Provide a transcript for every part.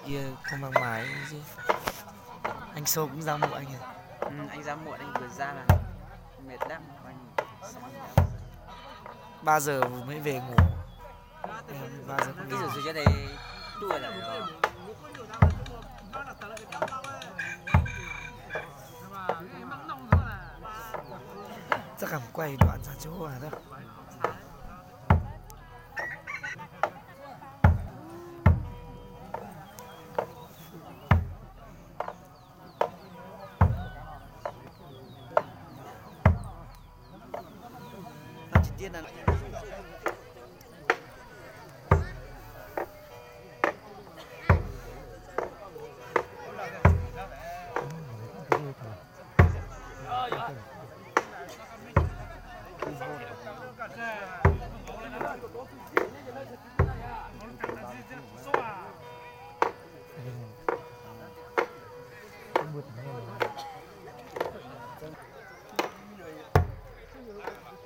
Kia không bằng mãi chứ. Anh Sô cũng ra muộn anh à? Ừ, anh ra muộn, anh vừa ra là mệt lắm, anh. Ba giờ mới về ngủ. Em ba giờ không đi ngủ. Ví dụ như thế này, đuổi lại rồi. Chắc là quay đoạn ra chỗ này thôi.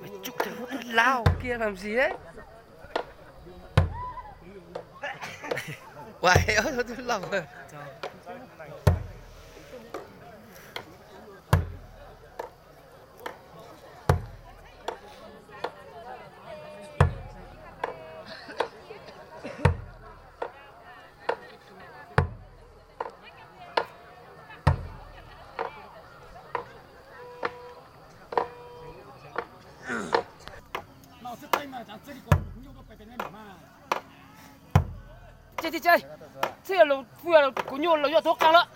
Mày chụp thằng hút thuốc lào kia làm gì ấy? Uầy, hút thuốc lào. Tsis tsis tsis, txij kuv nyuj los yuav tub qeeg lawm.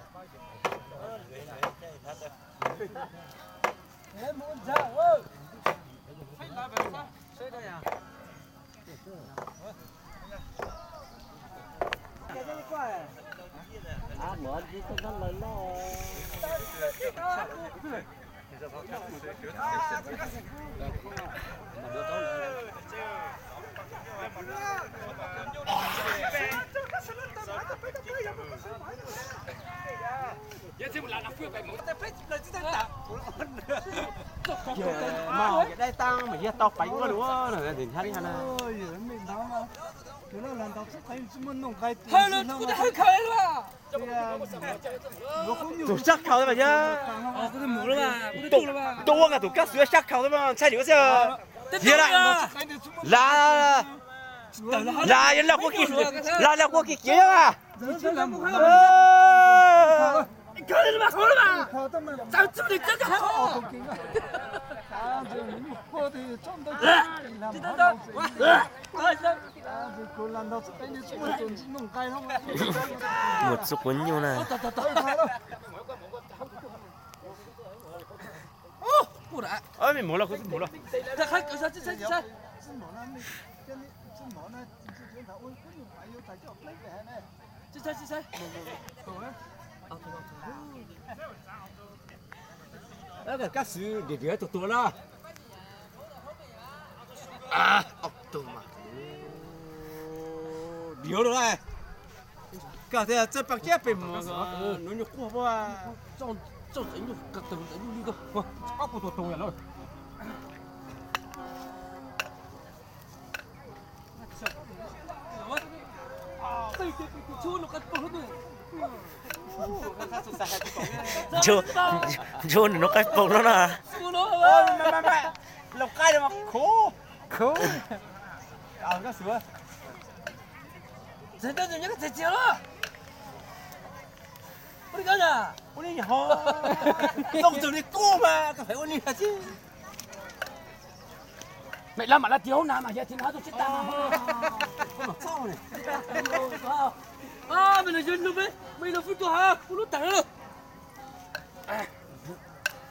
Mas dai tau mas yog tau pais ua luaj no, hab li hab na. Tus sab khaus mas yog, tus ua nkaus tus kab xwm sab khaus mas ntshai li ua xwb. Yog lawm, lawm, yog lawm, lawm kuv kiv kiv mas. Mus txug quav nyuj na. Mej mus los, kuv tsis mus los. Kab xwm diam diam tus tus na. Diam lawm. Koj thiaj txawj pab kiag pem mus, nub nyuj quaj puag. Txawj txawj nyuj koj tawg txawj nyuj li koj. Ob puas tus tus lawm. Ntsuag, ntsuag nws noj qaib poom no na. Laus qaib no mas khov. Khov. Ua li ho, txooj txwm li kuj mas koj pheej ua li xwb. Mej lab mam lab tiag hauv na mas yog tias no tuaj tsis tag. Mej los yog lub, mej los fwj tuaj ha kuv lub tag lawm.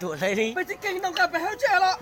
Tuaj lawm li. Peb tsis keej ntau nqa pem hauv tsev los.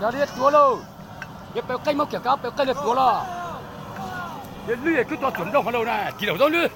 Yog li tuav lauj, yog pem qej muab kiag kab pem qej li tuav los. Yog lwj yog kub tuav txuam nplooj qhov lauj na, kis laus tau lwj.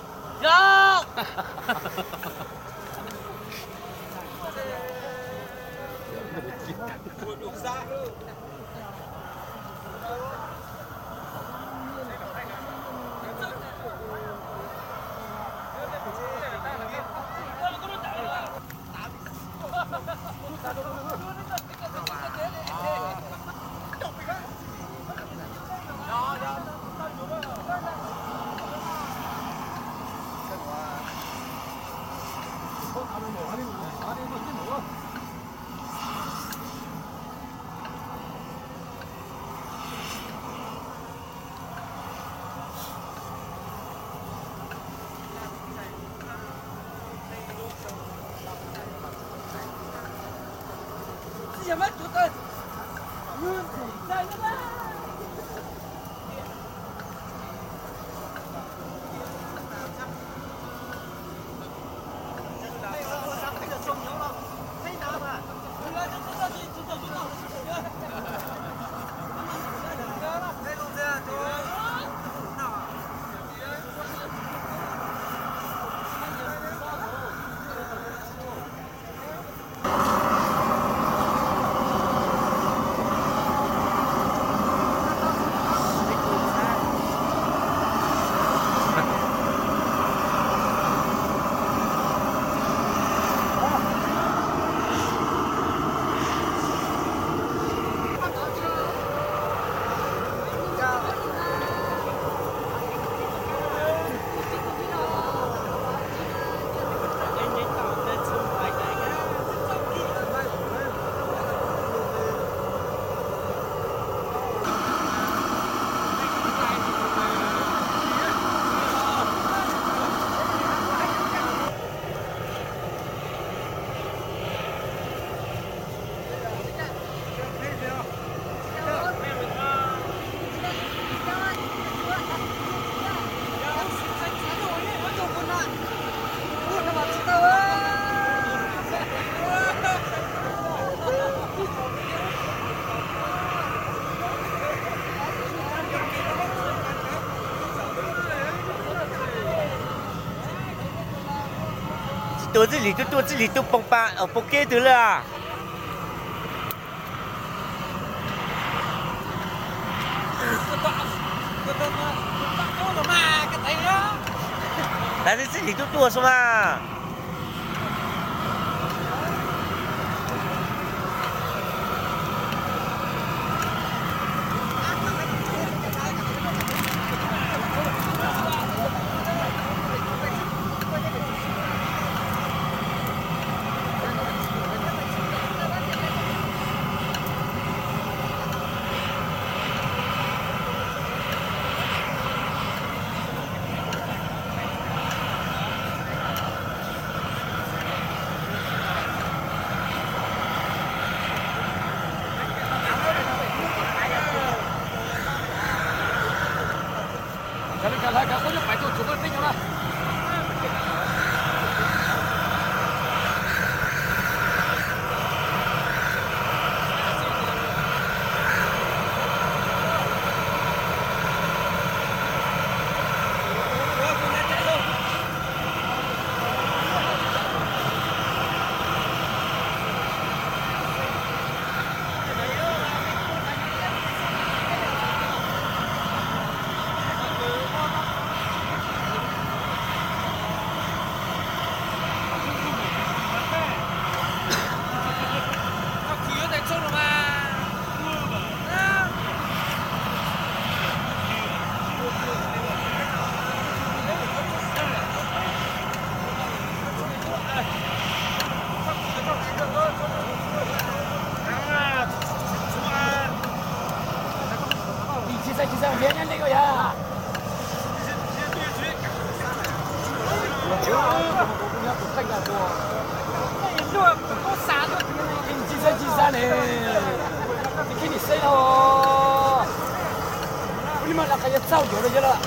Tsis tuav txij lim tuaj, tuaj txij lim tuaj poob pa, poob keb twg lawm. Tab sis txij lim tuaj tuaj xwb mas. Ntxhi xav ntxhi xav ne, ntxhi xav ntxhi xav ne, ntxhi xav ntxhi xav no, ua li mas lawv qhov yuav txaus yuav lawm yog lawm.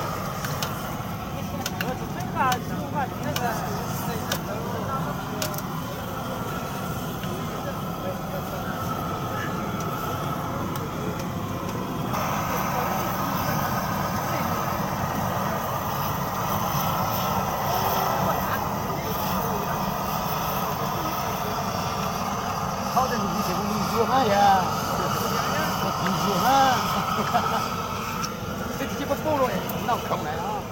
Qhov ntawd ntxhi ces kuv ntxuag na yog, ntxuag na, twb tsis pub pub los noj khoom lawm.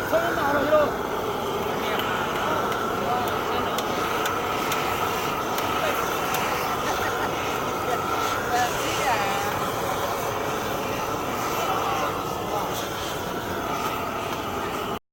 Txhawb no los yog lawm.